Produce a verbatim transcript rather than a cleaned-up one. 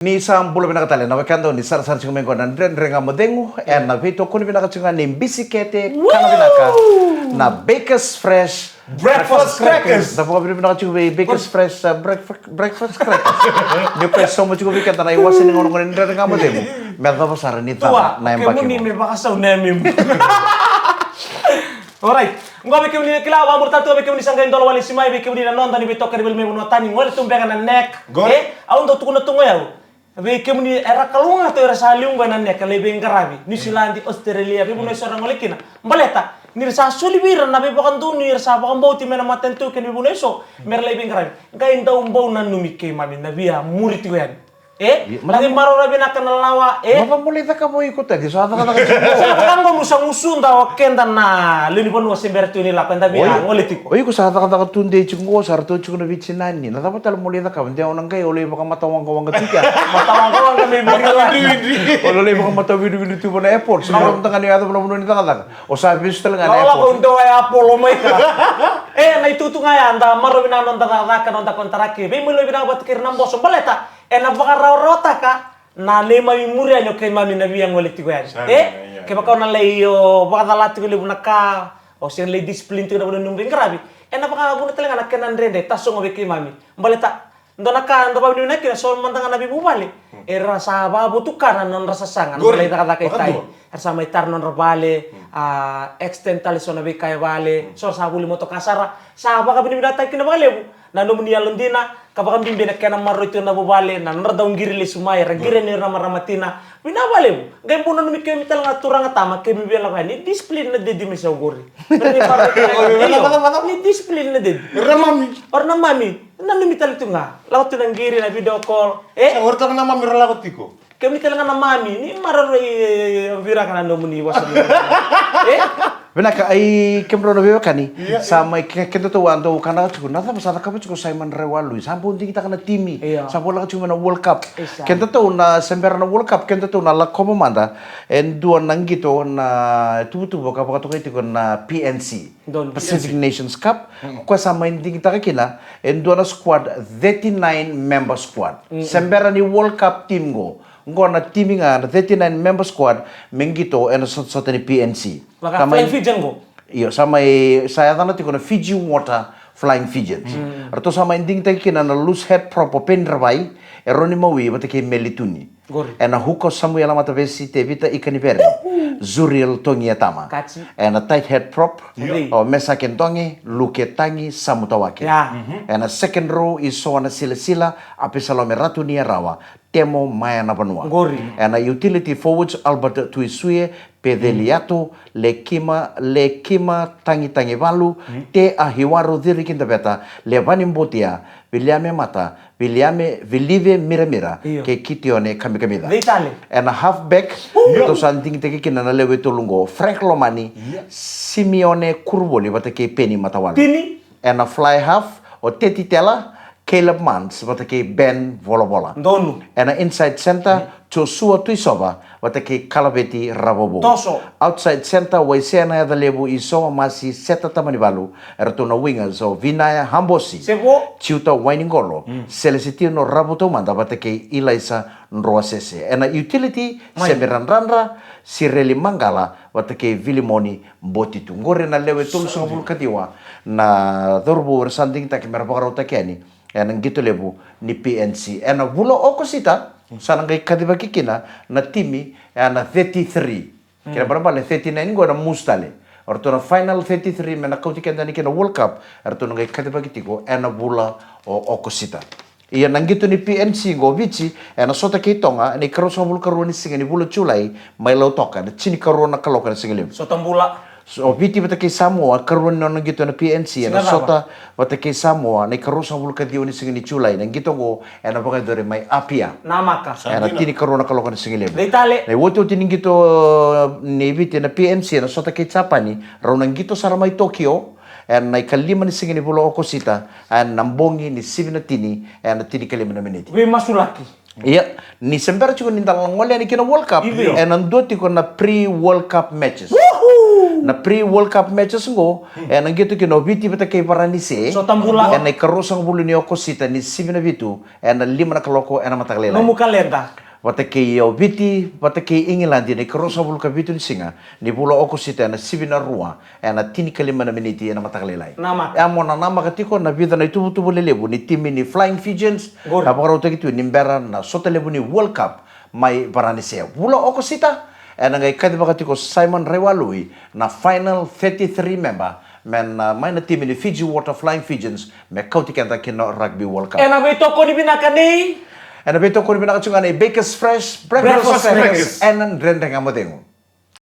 Ni sa bula vinaka tale na wekada, ni sarasara tiko mai qo na Dredre Ga Mo Cegu, ena veitokoni vinaka tiko ga ni bisikete, kana vinaka, na Bakers Fresh Breakfast Crackers. Da vakavinavinaka tiko vei Bakers Fresh, uh, breakfast, breakfast crackers. Ni o koya e sauma tiko vei keda na iwase ni gauna qo ni Dredre Ga Mo Cegu. Me yacova sara ni cava na yabaki. Kemuni me vakasau na yamemu. Alright. Qo vei kemuni na kila, vakamuritaka tiko vei kemuni sa qai dola wale si mai, vei kemuni na noda ni veitokani vei mai vanua tani, gole tu beka na neck. Qori. E, au dau tukuna tu qo yau. Vei kemuni era kalougata era sa liu qo ena neck, lai veiqaravi Niusiladi, Australia, veivanua eso era gole kina. Baleta ni ra sa soli vei ira na veivakadonui era sa vakabauti mai na matanitu kei na veivanua eso me ra lai veiqaravi. Qai dau bau nanumi keimami na via muri tiko yani. E? Ia, na qai maroroya vinaka na lawa, e? Mada mo lai cakava o iko tale, sa cakacaka tiko. Sa cakacaka qo, mu sa gusuda o keda na lewe ni vanua se bera tu ni lako, eda via gole tiko. O iko sa cakacaka tudei tiko qo, sa ratou tiko na veitinani. Na cava tale mo lai cakava? De o na qai o lai vakamatawaqawaqa tu kea. Matawaqawaqa me viri. O lai vakamatawidriwidri tu vana airport. Sa mada ga ni yacova na vanua ni cakacaka. O sa vesu tale ga na airport. Lako dua e Apollo mai ka. E, na itutu ga ya, da maroroya vinaka na noda cakacaka, na noda konitaraki. Veimaliwai vinaka vata kei ira na boso. Baleta ena vakarawarawataka na neimami muri yani o keimami na via gole tiko yani. E? Kevaka o na lai o vakacala tiko levu na ka, o sega ni lai discipline tiko na vanua ni nomu veiqaravi, ena vakavuna tale ga na kena dredre, tasogo vei keimami. Baleta dua na ka da vakavinavinaka kina, so mada ga na veivuvale era sa vakavotukana na nodra sasaga na lai cakacaka i tai. Era sa mai tara na nodra vale, a, extend tale so na veika e vale, so ra sa vuli motoka sara. Sa vakavinavinakataki kina vakalevu na nomuni yalodina, ka vakabibi na kena maroroi tu na vuvale, na nodra dau qiri lesu mai, era qiri yani ira na marama tina. Vinaka vakalevu. Qai bau nanumi keimami tale ga na turaga tama, keimami via lako yani. Ni discipline na dedi me sa oqori. Ni discipline na dedi. Ira na mami. Ira na mami. Nanumi tale tu ga. Lako tu na qiri, na video call. E? Sa ori tale na mami ra lako tiko. Kemuni tale ga na mami, ni maroroi, e, e, e, viraka na nomuni vosa ni. E? Vinaka, ai kemudrau na veiwekani. Ia, sa mai ke-, kedatou a dau kanaka tiko, na cava sa cakava tiko Simon Raiwalui? Sa bau digitaka na timi. Ia. Sa bau lako tiko mai na World Cup. Isa. Kedatou na se bera na World Cup, kedatou na lakova mada e dua na qito na tuvatuva ka vakatokai tiko na P N C. Donu, Pacific P N C. Nations Cup. Mm. Koya sa mai digitaka kina e dua na squad, thirty-nine member squad. Mm-mm. Se bera ni World Cup team qo. Qo na timi ga na thirty-nine member squad me qito ena sotasota ni P N C. Vaka Flying Fijian qo. Io, sa mai, sa yacana tiko na Fiji Water Flying Fijians. Mm. Ratou sa mai digitaki kina na loose head prop o Peni Ravai, Eroni Maui vata kei Meli Tuni. Qori. Ena hooker o Samuela Matavesi, Tevita Ikanivere, Zuriel Togiatama. Kaci. Ena tight head prop, io, o Mesake Doge, Luke Tagi, Samu Tawake. Ia. Mhm. Ena second row i Soana Silasila, Apisalome Ratu Niarawa, Temo Maya Navanua. Qori. Ena utility forwards, Albert Tuisuie, Peceli Yato, Lekima, Lekima Tagitagivalu, Te Ahiwaru Cirikidaveta, Levani Botia, Viliame Mata, Viliame, Vilive Miramira, io, kei Kitione Kamikamica. Veitale. Ena halfback, io, ratou sa digitaki kina na lewe tolu qo, Frank Lomani, io, Simione Kuruvoli vata kei Peni Matawalu. Tini. Ena fly half, o Teti Tela, Caleb Mans vata kei Ben Volavola. Donu. Ena inside center, mm, Joshua Tuisova vata kei Kalaveti Ravovo. Toso. Outside center, Waisea Nayacalevu, Isoa Masi, Seta Tamanivalu. Eratou na wingers o Vinaya Habosi, Sevo, Jiuta Wainiqolo, mm, Selesitino Ravotaumada vata kei Ilaisa Droasese. Ena utility, mai, Semi Radradra, Sireli Maqala vata kei Vilimoni Botitu. Qori na lewe tolusagavulu ka ciwa na cauravou era sa digitaki mera vakarautaki yani ena qito levu ni P N C. Ena vula o Okosita, mm, sa na qai kacivaki kina na timi ena thirty-three. Mm. Kena ibalebale thirty-nine qo ena musu tale. O ratou na final thirty-three me na kauti keda yani kina World Cup, eratou na qai kacivaki tiko ena vula o Okosita. Ia na qito ni P N C qo o Viti, ena sota kei Toga ena ikaruasagavulu karua ni siga ni vula Julai, mai Lautoka, ena tinikarua na kaloko ena sigalevu. Sota bula. So, o Viti vata kei Samoa, karua ni nona qito ena P N C, ena sota vata kei Samoa ena ikaruasagavulu kaciwa ni siga ni Julai. Na qito qo ena vakayacori mai Apia. Namaka. Ena tinikarua na kaloko ena sigalevu. Veitale. Na iotioti ni qito ni Viti ena P N C ena sota kei Japani, rau na qito sara mai Tokyo ena ikalima ni siga ni vula Okosita, ena bogi ni sivi na tini ena tinikalima na miniti. Veimasulaki. Ia, ni se bera tiko ni da gole yani kina World Cup, io, ena dua tiko na pre-World Cup matches. Woohoo! Na pre-World Cup matches qo, ena qito kina o Viti vata kei Varanise. Sota bula. Ena ikaruasagavulu ni Okosita ni sivi na vitu, ena lima na kaloko ena mataka lailai. Nomu kaleda. Vata kei o Viti vata kei Igiladi na ikaruasagavulu ka vitu ni siga ni vula o Okosita ena sivi na rua, ena tinikalima na miniti ena mataka lailai. Namaka. E a mo na namaka tiko na vica na ituvatuva lelevu ni timi ni Flying Fijians. Qori. Ka vakarautaki tu ni bera na sota levu ni World Cup mai Varanise. Vula o Okosita, ena qai kacivaka tiko Simon Raiwalui na final thirty-three member, me na mai na timi ni Fiji Water Flying Fijians, me kauti keda ki na Rugby World Cup. Ena veitokoni vinaka nei. Ena veitokoni vinaka tiko ga nei Bakers Fresh Breakfast. Breakfast Breakers. Ena Dredre Ga Mo Cegu.